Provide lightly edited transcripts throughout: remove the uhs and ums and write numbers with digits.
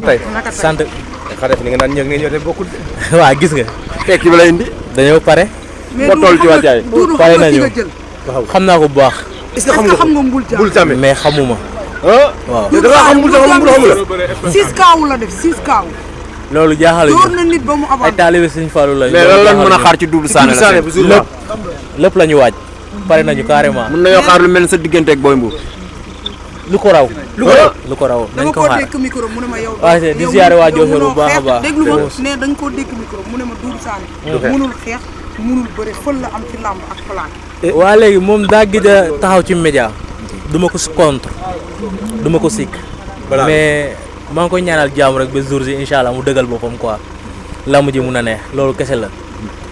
tey sant xa def ni nga naan ñëg nga ñëw te bokkul waa gis nga tekki bi la indi dañoo pare foo toll ci wàccaay pare nañu xam naa ko bu baax est-ce que xam nga mbul jàmme mais xamuma waaw da nga xam mbul jàmme mbul xamula 6 kaaw la def 6 kaaw loolu jaaxal door na nit ba mu ay taalibe Sëñ Fallu lañ mais loolu lañ mën a xaar ci Doudou Sané lépp la ñu waaj pare nañu carrément mën nañoo xaar lu mel ne sa diggante ak Boy Mbour lu ko raw lu ko raw nañ ko xaar dégg micro mu ne ma yow waaw di ziare waa Diofior bu baax a baax déglu ma ne dañ koo dégg micro mu ne ma Doudou Sané mënul xeex mënul bëre fël la am ci làmb ak plaque waa léegi moom daa gëj a taxaw ci média duma ko si contre duma ko sikk mais maa ngi koy ñaanal jàmm rek ba jour ji incha allah mu dëggal boppam quoi lamb ji mun a neex loolu kese la.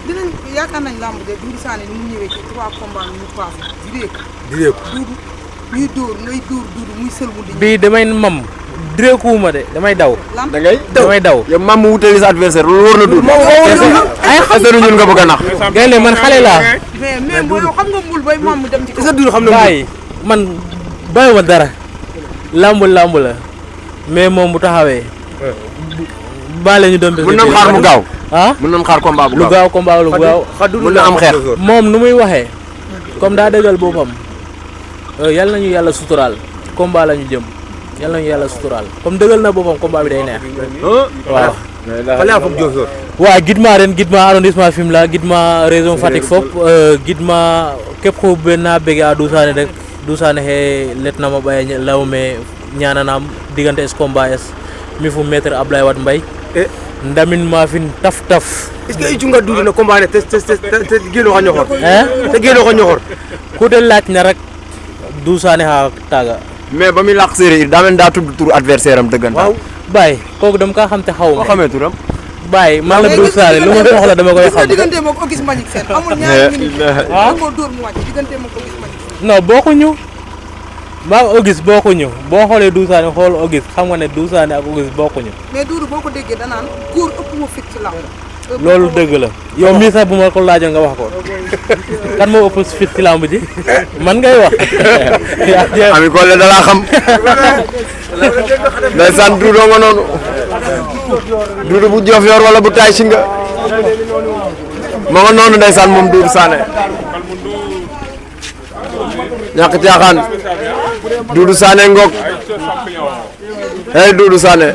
dinañ yaakaar nañ lamb de Doudou Sané ni mu ñëwee ci 3 combats ñu passé di réek Doudou ñuy dóor ngay dóor Doudou muy sël mu di bii damay mam direekuwuma de damay daw. da ngay damay daw yow mam mu wutali sa adversaire loolu war na Doudou ay xam ñun nga bëgg a nax gaynde man xale laa mais boo yow xam nga mbul bay mam mu dem ci sa Doudou xam na bàyyi man bàyyiwuma dara lamb la mais moom bu taxawee baale ñu doon mën nañ xaar mu gaaw mën nañ xaar combat bu lu gaaw combat lu gaaw mën na am xeex moom nu muy waxee comme daa dëggal boppam yal nañu yàlla suturaal combat la ñu jëm yal nañu yàlla suturaal comme dëggal na boppam combat bi day neex waaw xale yaa foog Diofior waaw gidma ren gidma arrondissement Fimela gidma région Fatick fop gidma képp ko benna bége a Doudou Sané rek Doudou Sané xe letnama ɓaye lawme ñananam diggante es combat es mi fu maître Ablaye Wade Mbaye ndamin mafin taf est-ce que i cunga Doudou no combat ne te geeno xa ñoxor te geeno xa ñoxor ku de laaj na rek Doudou Sané xa taaga mais ba muy laq séeréer daa mel daa tudd tur adversaire am dëggantaan waaw Baye kooku dama kaa xam te xaw ma xamee turam Baye maa la Doudou Sané lu ma soxla dama koy xam diggante moom Auguste Mbagnick Sène amul ñaari minute ko dóor mu wàcc diggante moom Auguste Mbagnick Sène non bokkuñu maa Auguste bokkuñu boo xoolee Doudou Sané xool Auguste xam nga ne Doudou Sané ak Auguste bokkuñu mais Doudou boo ko déggee danaan góor ëpp ma fit ci làmb loolu dëgg la yow mii sax bu ma ko laajoon nga wax ko kan moo ëpp fit ci làmb ji man ngay wax ami ko le da laa xam ndeysaan Doudou nga noonu Doudou bu Diofior wala bu Tay Singa ma nga noonu ndeysaan moom Doudou Sané ñàkk Thiakhane Doudou Sané ngok hey Doudou Sané